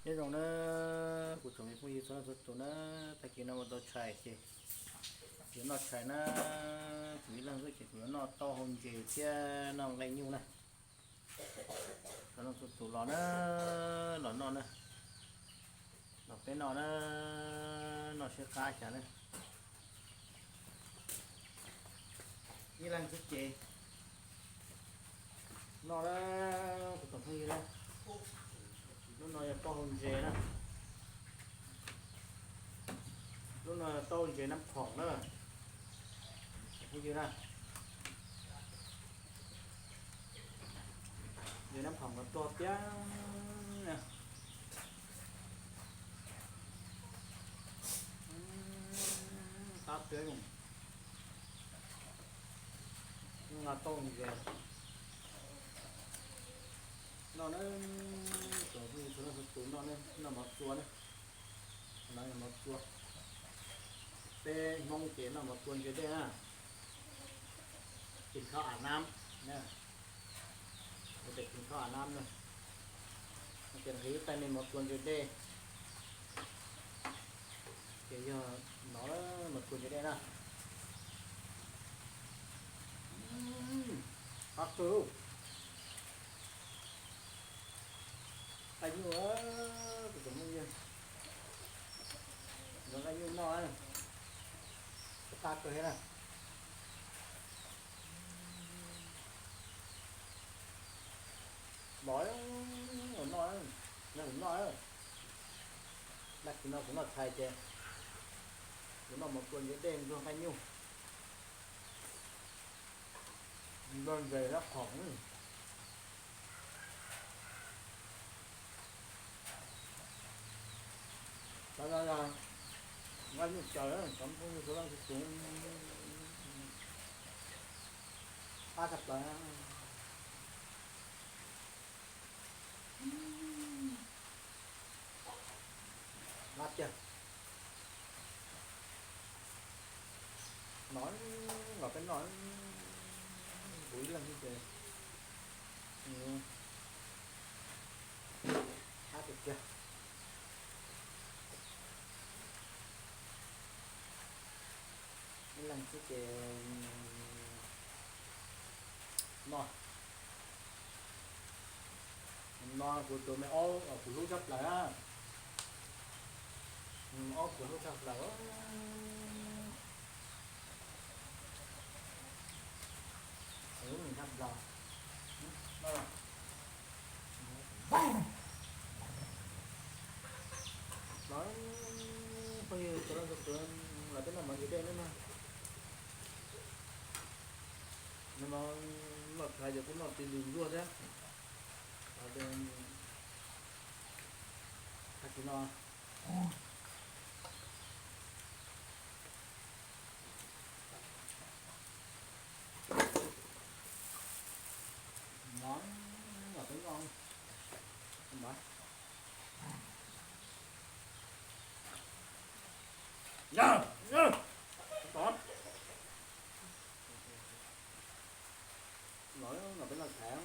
Nyob zoo na, kuv tsoom me phooj ywg txhua leej txhua tus na, tag kis no ua tau tshais ces kuv yuav noj tshais na, kuv ib leeg xwb ces kuv yuav noj tauj hau ntses thiab noj nqaij nyuj na. Txhua leej txhua tus los na, los noj na, los peb noj na, noj siab qab xyav na. Ib leeg xwb ces noj na, kuv tsoom phooj ywg na. Lub no yog tauj hau ntses na. Lub no yog tauj ntses Nab Khoom na, tsoom phooj ywg na. Ntses Nab Khoom los tuag tiag na. Qab tiag. Noj tauj ntses. Noj na, tsoom phooj ywg txhua leej txhua tus noj na, noj mov txua na. No yog mov txua. Peb Hmoob ces noj mov txua ntse dej na. Kis khau av nab na. Ua tes kis khau av nab na. Ces nqhis lub tais me mov txua ntse dej. Ces yog no mov txua ntse dej na. Qab kawg. Nqaij nyuj, kuv tsoom phooj ywg, nqaij nyuj noj, qab kawg thiab na. Los, noj, noj, noj. Tag kis no kuv noj tshais ces kuv noj mov txua ntse dej nrog nqaij nyuj. Nrog ntses Nab Khoom. Cov no yog nqaij nyuj caws, cov phooj ywg txhua leej txhua tus, qab tshaj plaws. Qab tiag. No los peb noj, kuv ib leeg xwb ces qab tiag tiag. Ib leeg xwb ces noj. No kuv tus me aub kuv hlub tshaj plaws na. Aub kuv hlub tshaj plaws. Hlub nws tshaj plaws. Los, phooj ywg txhua leej txhua tus, los peb noj mov ntse dej nawb mog. No, noj tshais ces kuj noj tsis lwm ntsuag thiab. Tag kis no no los peb noj. Los, los peb noj tshais.